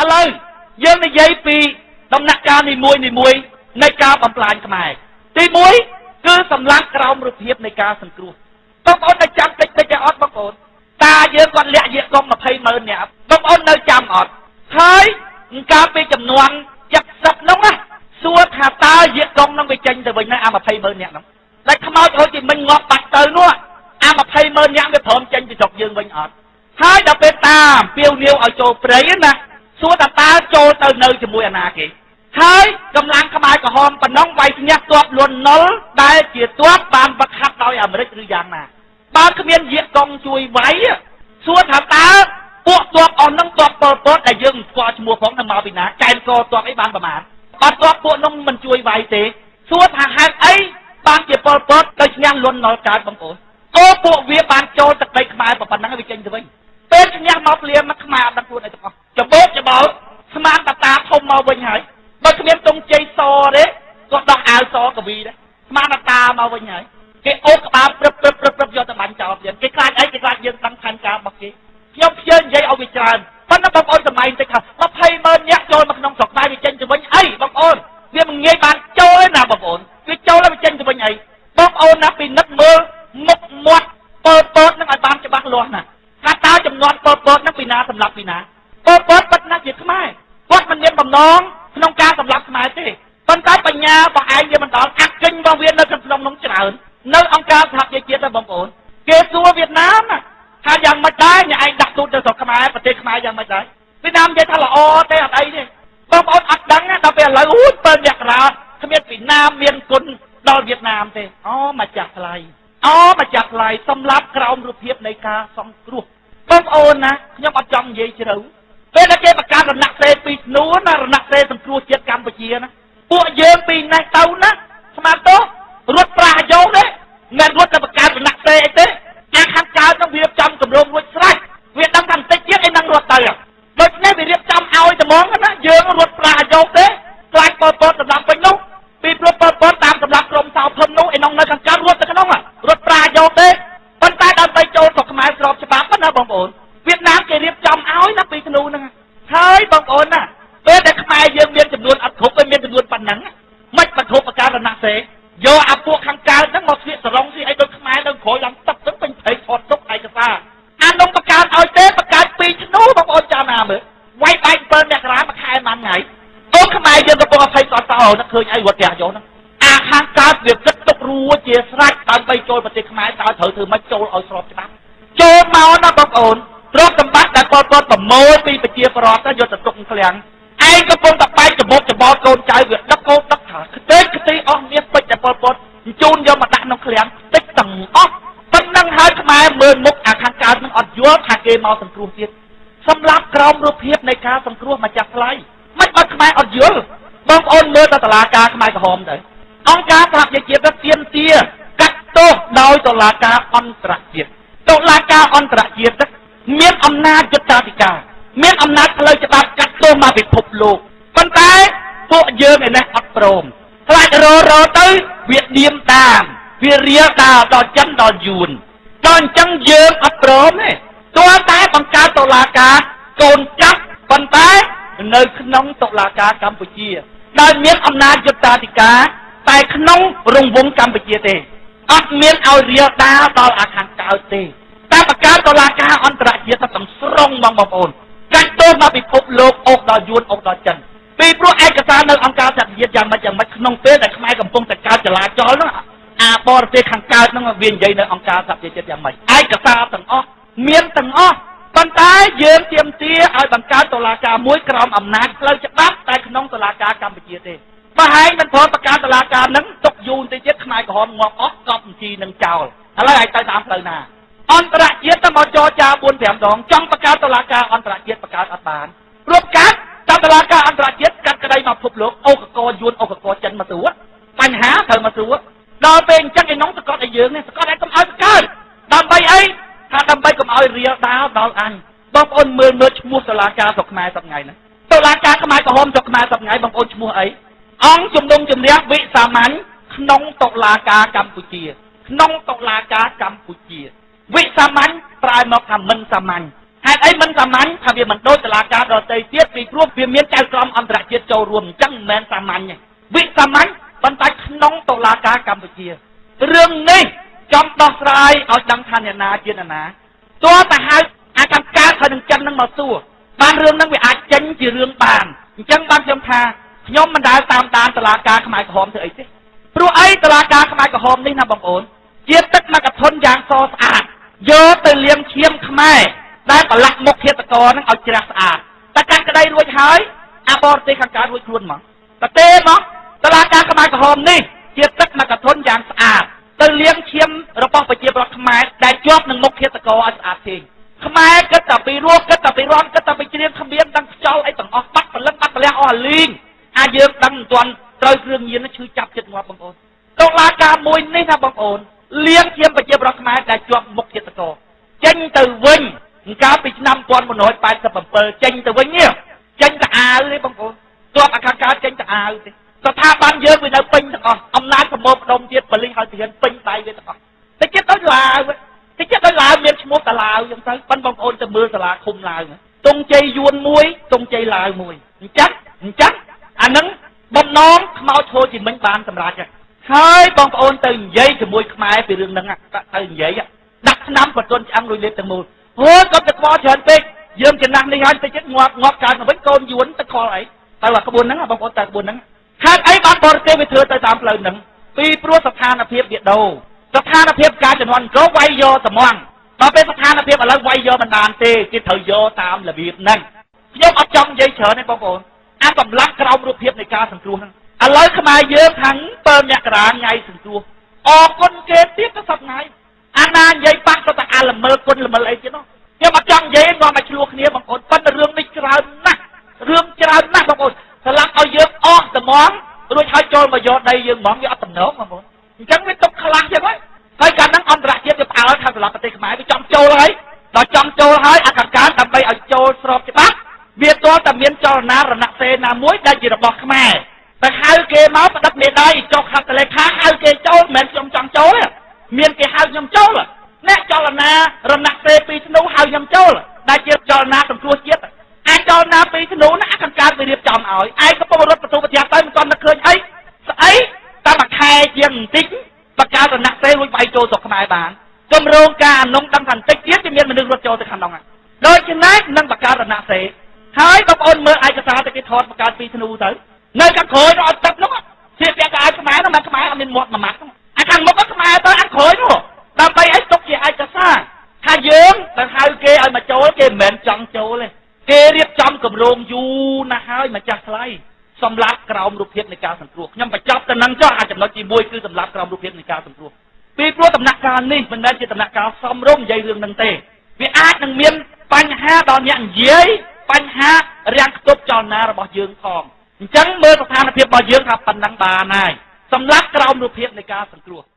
ឥឡូវយើងនិយាយពីដំណាក់កាលនីមួយនីមួយនៃការបំផ្លាញខ្មែរទី1គឺសម្លាប់ក្រោមរូបភាពនៃការសង្គ្រោះបងប្អូននៅចាំតិចតិចអត់បងប្អូនតាយើងគាត់លាក់យាកុំ200,000នាក់បងប្អូននៅចាំអត់ហើយកាលពីចំនួន70នោះណាសួរថាតើយាកុំនឹងវាចេញទៅវិញណាអា200,000នាក់នោះដែលខ្មោចហូចទីមិញងាប់បាត់ទៅនោះអា200,000នាក់វាព្រមចេញពីស្រុកយើងវិញអត់ហើយដល់ពេលតាមពាវនាវឲ្យចូលព្រៃណាសួរថាតើចូលទៅនៅជាមួយអាណាគេហើយកម្លាំងខ្មែរក្រហមប៉ុណ្ណឹងវាយឈ្នះទ័ពលន់ណុលដែលជាទ័ពបានវឹកហាត់ដោយអាមេរិកឬយ៉ាងណាបើគ្មានយាកុងជួយវាយសួរថាតើពួកទ័ពអស់នឹងទ័ពប៉ុលពតដែលយើងមិនស្គាល់ឈ្មោះផងនឹងមកពីណាកែនកទ័ពអីបានប្រមាណបើទ័ពពួកនោះមិនជួយវាយទេសួរថាហេតុអីបានជាប៉ុលពតទៅឈ្នះលន់ណុលកើតបងប្អូនអូពួកវាបានចូលទឹកដីខ្មែរប៉ុណ្ណឹងវាចេញទៅវិញពេលឈ្នះមកភ្លាមមកខ្មែរអត់ដឹងខ្លួនអីទាំងអស់ច្បោកច្បោលស្មានតាតាធំមកវិញហើយបើគ្មានទង់ជ័យសទេក៏ដោះអាវសកវីដែរស្មានតាមកវិញហើយគេអូសក្បាលព្រឹបព្រឹបព្រឹបព្រឹបយកទៅបាញ់ចោលទៀតគេខ្លាចអីគេខ្លាចយើងដឹងផែនការរបស់គេខ្ញុំខ្ជិលនិយាយឲ្យវាច្រើនប៉ុន្តែបងប្អូនសម័យបន្តិចថា200,000នាក់ចូលមកក្នុងស្រុកខ្មែរវាចេញទៅវិញអីបងប្អូនវាមិនងាយបានចូលទេណាបងប្អូនវាចូលហើយវាចេញទៅវិញអីបងប្អូនណាពិនិត្យមើលមុខមាត់ប៉ុលពតនឹងឲ្យបានច្បាស់លាស់ណាថាតើចំនួនប៉ុលពតនឹងពីណាសម្រាប់ពីណាប៉ុលពតពិតណាស់ជាខ្មែរគាត់មិនមានបំណងក្នុងការសម្លាប់ខ្មែរទេប៉ុន្តែបញ្ញារបស់ឯងវាមិនដល់អាក់កិញរបស់វានៅក្នុងនោះច្រើននៅអង្គការសហប្រជាជាតិបងប្អូនគេសួរវៀតណាមថាយ៉ាងម៉េចដែរអ្នកឯងដាក់ទូតទៅស្រុកខ្មែរប្រទេសខ្មែរយ៉ាងម៉េចដែរវៀតណាមនិយាយថាល្អទេអត់អីទេបងប្អូនអត់ដឹងដល់ពេលឥឡូវអូយ7មករាគ្មានពីណាមានគុណដល់វៀតណាមទេអូម្ចាស់ថ្លៃអូម្ចាស់ថ្លៃសម្លាប់ក្រោមរូបភាពនៃការសង្គ្រោះបងប្អូនណាខ្ញុំអត់ចង់និយាយជ្រៅពេលដែលគេបង្កើតរណសេរីពីស្នួរណារណសេរីសង្គ្រោះជាតិកម្ពុជាណាពួកយើងពីនេះទៅណាស្មាតទោរត់ប្រាស់យកទេមិនរត់ទៅបង្កើតរណសេរីអីទេអាខាងកើតនឹងវារៀបចំគម្រោងរួចស្រេចវាដឹងថាបន្តិចទៀតឯនឹងរត់ទៅដូច្នេះវារៀបចំឲ្យត្មងណាយើងរត់ប្រាស់យកទេខ្លាចប៉ុលពតសម្រាប់វិញនោះពីព្រោះប៉ុលពតតាមសម្រាប់ក្រុមសោភឹមនោះឯនោះនៅខាងកើតរត់ទៅក្នុងរត់ប្រាស់យកទេប៉ុន្តែដើម្បីចូលស្រុកខ្មែរស្របច្បាប់ណាបងប្អូនវៀតណាមគេរៀបចំឲ្យណាពីធ្នូហ្នឹងហើយបងប្អូនណាពេលដែលខ្មែរយើងមានចំនួនអត់គ្រប់ទេមានចំនួនប៉ុណ្ណឹងមិនបន្ធូរបង្កើតរណសេរីយកអាពួកខាងកើតហ្នឹងមកស្លៀកសរងស្លៀកអីដូចខ្មែរនៅក្រោយឡើងទឹកហ្នឹងពេញព្រៃថតទុកឯកសារអានំបង្កើតឲ្យទេបង្កើតពីធ្នូបងប្អូនចាំណាមើលវាយបែក7មករាមួយខែមួយថ្ងៃអូខ្មែរយើងកំពុងអភ័យតតោនឹកឃើញអីវត្តផ្ទះយកហ្នឹងអាខាងកើតវាគិតទុករួចជាស្រេចដើម្បីចូលប្រទេសខ្មែរតើត្រូវធ្វើម៉េចចូលឲ្យស្របច្បាប់ចូលមកណាបងប្អូនទ្រព្យសម្បត្តិដែលប៉ុលពតប្រមូលពីប្រជាពលរដ្ឋយកទៅទុកឃ្លាំងឯងកំពុងតែបែកច្បោកច្បោតកូនចៅវាដឹកកូនដឹកថាខ្ទេចខ្ទីអស់មាសពេជ្រដែលប៉ុលពតជូនយកមកដាក់ក្នុងឃ្លាំងតិចទាំងអស់ប៉ុណ្ណឹងហើយខ្មែរមើលមុខអាខាងកើតនឹងអត់យល់ថាគេមកសង្គ្រោះទៀតសម្រាប់ក្រោមរូបភាពនៃការសង្គ្រោះម្ចាស់ថ្លៃមិនអត់ខ្មែរអត់យល់បងប្អូនមើលទៅតុលាការខ្មែរក្រហមទៅអង្គការសហប្រជាជាតិទាមទារកាត់ទោសដោយតុលាការអន្តរជាតិតុលាការអន្តរជាតិមានអំណាចយុត្តាធិការមានអំណាចផ្លូវច្បាប់កាត់ទោសមកពិភពលោកប៉ុន្តែពួកយើងឯនេះអត់ព្រមខ្លាចររទៅវាឌៀមតាមវារៀលដាលដល់ចិនដល់យួនដល់អញ្ចឹងយើងអត់ព្រមទេទាល់តែបង្កើតតុលាការកូនកាត់ប៉ុន្តែនៅក្នុងតុលាការកម្ពុជាដែលមានអំណាចយុត្តាធិការតែក្នុងរង្វង់កម្ពុជាទេអត់មានឲ្យរៀលដាលដល់អាខាងកើតទេតែបង្កើតតុលាការអន្តរជាតិទាំងស្រុងបងប្អូនកាត់ទោសមកពិភពលោកអូសដល់យួនអូសដល់ចិនពីព្រោះឯកសារនៅអង្គការសហប្រជាជាតិយ៉ាងម៉េចយ៉ាងម៉េចក្នុងពេលដែលខ្មែរកំពុងតែកើតចលាចលហ្នឹងអាបរទេសខាងកើតហ្នឹងវានិយាយនៅអង្គការសហប្រជាជាតិយ៉ាងម៉េចឯកសារទាំងអស់មានទាំងអស់ប៉ុន្តែយើងទាមទារឲ្យបង្កើតតុលាការមួយក្រោមអំណាចផ្លូវច្បាប់តែក្នុងតុលាការកម្ពុជាទេបើហែងមិនព្រមបង្កើតតុលាការហ្នឹងទុកយូរតិចទៀតខ្មែរក្រហមងាប់អស់កប់បញ្ជីនឹងចោលឥឡូវឯងទៅតាមផ្លូវណាអន្តរជាតិទៅមកចរចា4 5ដងចង់បង្កើតតុលាការអន្តរជាតិបង្កើតអត់បានព្រោះកាត់តាមតុលាការអន្តរជាតិកាត់ក្តីមកពិភពលោកអូកកយួនអូកកចិនមកសួរបញ្ហាត្រូវមកសួរដល់ពេលអញ្ចឹងឯនោះសកត់ឲ្យយើងនេះសកត់ឲ្យកុំឲ្យបង្កើតដើម្បីអីថាដើម្បីកុំឲ្យរៀលដាលដល់អញបងប្អូនមើលមើលឈ្មោះតុលាការស្រុកខ្មែរសប្ថ្ងៃហ្នឹងតុលាការខ្មែរក្រហមស្រុកខ្មែរសប្ថ្ងៃបងប្អូនឈ្មោះអីអង្គជំនុំជម្រះវិសាមញ្ញក្នុងតុលាការកម្ពុជាក្នុងតុលាការកម្ពុជាវិសាមញ្ញប្រែមកថាមិនសាមញ្ញ ហេតុអីមិនសាមញ្ញថាវាមិនដូចតឡាការដទៃទៀតពីព្រោះវាមានចៅក្រមអន្តរជាតិចូលរួមអញ្ចឹងមិនមែនសាមញ្ញទេវិសាមញ្ញប៉ុន្តែក្នុងតុលាការកម្ពុជារឿងនេះចង់ដោះស្រាយឲ្យដឹងថាអ្នកណាជាអ្នកណាទោះតែហៅអាកម្មការហើយនឹងចិននឹងមកសួរបានរឿងនឹងវាអាចចេញជារឿងបានអញ្ចឹងបានខ្ញុំថាខ្ញុំមិនដែលតាមដានតឡាការខ្មែរក្រហមធ្វើអីទេព្រោះអីតឡាការខ្មែរក្រហមនេះណាបងប្អូនជាទឹកមកកធនយ៉ាងសស្អាតយកទៅលាងឈាមខ្មែរដែលប្រឡាក់មុខឃាតករនឹងឲ្យជ្រះស្អាតតែកាត់ក្តីរួចហើយអាបរទេសខាងកើតរួចខ្លួនមកតទេមកតឡាការខ្មែរក្រហមនេះជាទឹកមកកធនយ៉ាងស្អាតទៅលាងឈាមរបស់ប្រជាពលរដ្ឋខ្មែរដែលជាប់នឹងមុខឃាតករឲ្យស្អាតទេខ្មែរគិតតែពីរស់គិតតែពីរំគិតតែពីច្រៀងគ្មានដឹងខ្យល់អីទាំងអស់បាត់ព្រលឹងបាត់ប្រលះអស់អាលីងអាយើងដឹងមិនទាន់ត្រូវគ្រឿងញៀនឈឺចាប់ចិត្តងាប់បងប្អូនតុលាការមួយនេះណាបងប្អូនលាងឈាមប្រជាពលរដ្ឋខ្មែរដែលជាប់មុខឃាតករចេញទៅវិញកាលពីឆ្នាំ1987ចេញទៅវិញនេះចេញទៅអាវទេបងប្អូនទោះអាខាងកើតចេញទៅអាវទេស្ថាប័នយើងវានៅពេញទាំងអស់អំណាចប្រមូលផ្ដុំទៀតប៉ូលីសហើយទាហានពេញដៃវាទាំងអស់តែចិត្តដូចឡាវតែចិត្តដូចឡាវមានឈ្មោះតាឡាវអញ្ចឹងទៅប៉ុនបងប្អូនទៅមើលសាលាឃុំឡាវទងជ័យយួនមួយទងជ័យឡាវមួយអញ្ចឹងអានឹងបំណងខ្មោចហូជីមិញបានសម្រេចហើយបងប្អូនទៅនិយាយជាមួយខ្មែរពីរឿងហ្នឹងទៅនិយាយដាក់ឆ្នាំបតុនឆ្អឹងរួចលេបទាំងមូលហូចក៏ទៅខ្វល់ច្រើនពេកយើងចំណាស់នេះហើយទៅចិត្តងាប់ងាប់កើតមកវិញកូនយួនទៅខលអីទៅអាក្បួនហ្នឹងបងប្អូនទៅក្បួនហ្នឹងហេតុអីបានបរទេសវាធ្វើទៅតាមផ្លូវហ្នឹងពីព្រោះស្ថានភាពវាដូរស្ថានភាពការជំនាន់ក្រោយវាយយកត្មងដល់ពេលស្ថានភាពឥឡូវវាយយកមិនបានទេគេត្រូវយកតាមរបៀបហ្នឹងខ្ញុំអត់ចង់និយាយច្រើនទេបងប្អូនអាកម្លាំងក្រោមរូបភាពនៃការសង្គ្រោះហ្នឹងឥឡូវខ្មែរយើងខាង7មករាថ្ងៃសង្គ្រោះអរគុណគេទៀតទៅសប្ថ្ងៃអាណានិយាយប៉ះទៅតែអាល្មិលគុណល្មិលអីទៀតនោះខ្ញុំអត់ចង់និយាយនាំឲ្យឆ្លោះគ្នាបងប្អូនប៉ុន្តែរឿងនេះច្រើនណាស់រឿងច្រើនណាស់បងប្អូនស្លាប់ឲ្យយើងអស់ត្មងរួចហើយចូលមកយកដីយើងហ្មងវាអត់តំណងបងប្អូនអញ្ចឹងវាទុកខ្លះចឹងហើយកាលហ្នឹងអន្តរជាតិវាផ្អើលថាស្លាប់ប្រទេសខ្មែរវាចង់ចូលហើយដល់ចង់ចូលហើយអាកាការដើម្បីឲ្យចូលស្របច្បាប់វាទាល់តែមានចលនារណសេណាមួយដែលជារបស់ខ្មែរតែហៅគេមកផ្ដិតមេដៃចុះហត្ថលេខាហៅគេចូលមិនមែនខ្ញុំចង់ចូលទេមានគេហៅខ្ញុំចូលអ្នកចលនារណសេពីធ្នូហៅខ្ញុំចូលដែលជាចលនាសង្គ្រោះជាតិអាចចលនាពីធ្នូណាអាកង្កើតវារៀបចំឲ្យឯងកំពុងរត់បន្ទូប្រធាទៅមិនទាន់នឹកឃើញអីស្អីតាមមួយខែជាងបន្តិចបការណសេរួចវាយចូលស្រុកខ្មែរបានគម្រោងការអានងដឹងថាបន្តិចទៀតវាមានមនុស្សរត់ចូលទៅខាងនោះដូច្នេះនឹងបការណសេហើយបងប្អូនមើលឯកសារទៅគេថតបកាពីធ្នូទៅនៅខាងក្រោយនោះអត់ទឹកនោះជាពាក់កៅអៅខ្មែរនោះមិនខ្មែរអត់មានមាត់មួយម៉ាត់អាខាងមុខខ្មែរទៅអាក្រោយនោះដើម្បីឲ្យទុកជាឯកសារថាយើងទៅហៅគេឲ្យមកចូលគេមិនមែនចង់ចូលទេគេរៀបចំគម្រោងយូរណាស់ហើយម្ចាស់ថ្លៃសម្រាប់ក្រោមរូបភាពនៃការសង្គ្រោះខ្ញុំបញ្ចប់ទៅនឹងចុះអាចចំណុចទី1គឺសម្រាប់ក្រោមរូបភាពនៃការសង្គ្រោះពីព្រោះដំណាក់កាលនេះមិនមែនជាដំណាក់កាលសមរម្យនិយាយរឿងនឹងទេវាអាចនឹងមានបញ្ហាដល់អ្នកនិយាយបញ្ហារាំងខ្ទប់ចលនារបស់យើងផងអញ្ចឹងមើលស្ថានភាពរបស់យើងថាប៉ុណ្ណឹងបានហើយសម្រាប់ក្រោមរូបភាពនៃការសង្គ្រោះ។